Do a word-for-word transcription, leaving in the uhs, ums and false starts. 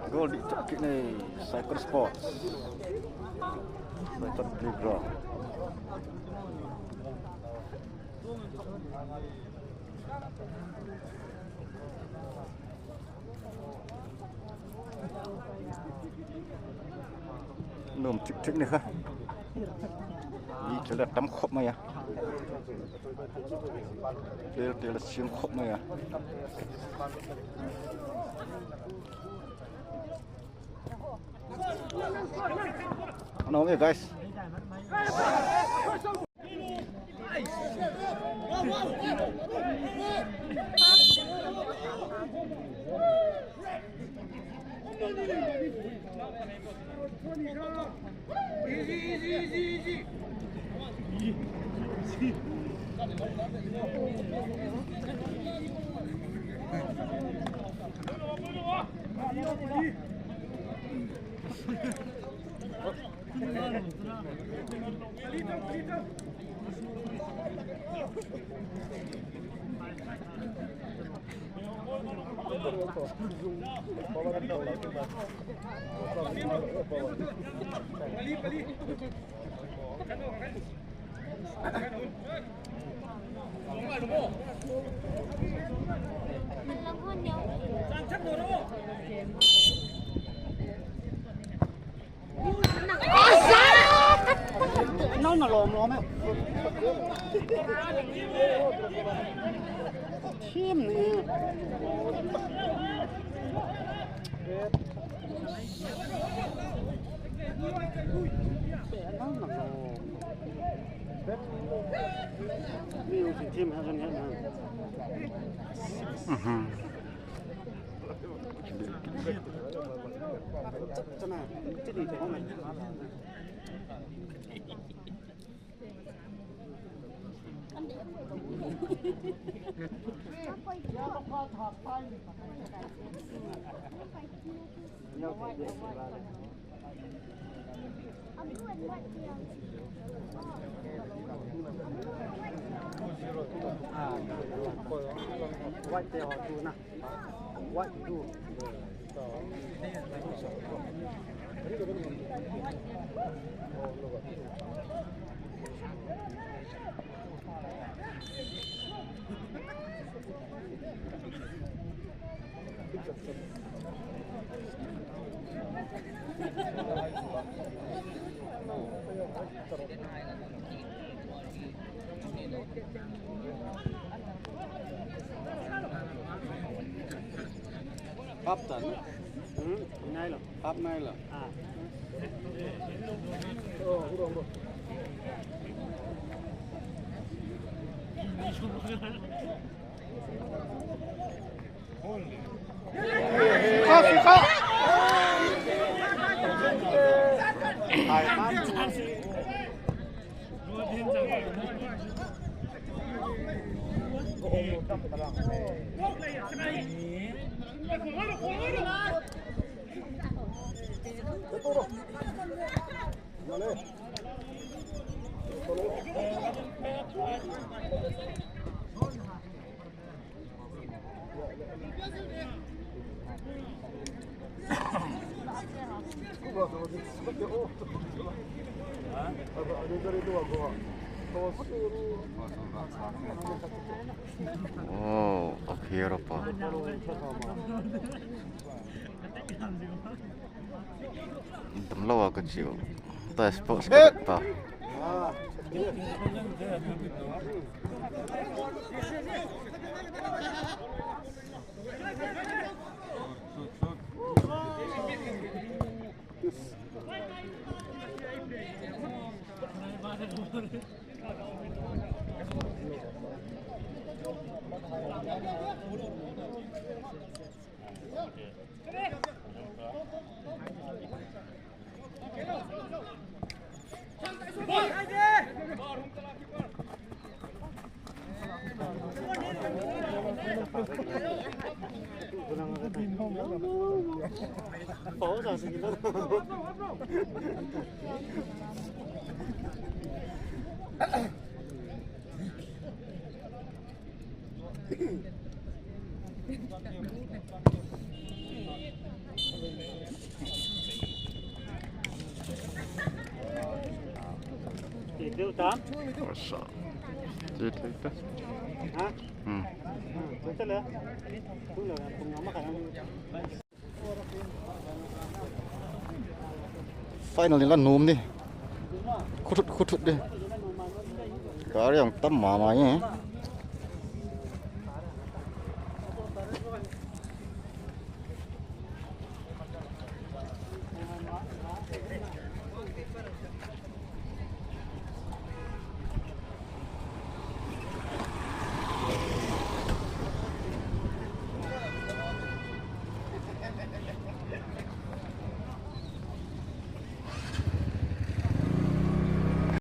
Goal dih chah kit e, Cycle Sports. Cycle Playground. Nom thik thik ni kha. Ni thil a tam khop mai a. Tel tel a siam khop mai a. Ano me, guys. Nang na lom lom e. Team ni. Nang na lom. Mi u team ha jong he na. Mhm. White te ho tu na. What do? Half time. Hmm? Nai lo. Half nai lo. Ah. Oh, okay, Europa. Damlou a ka chiu. Ta sports ka ta. Asa. Ti thei ta. Hmm. Finally la nom ni. Khuthut khuthut de. Gari ang tam mama e.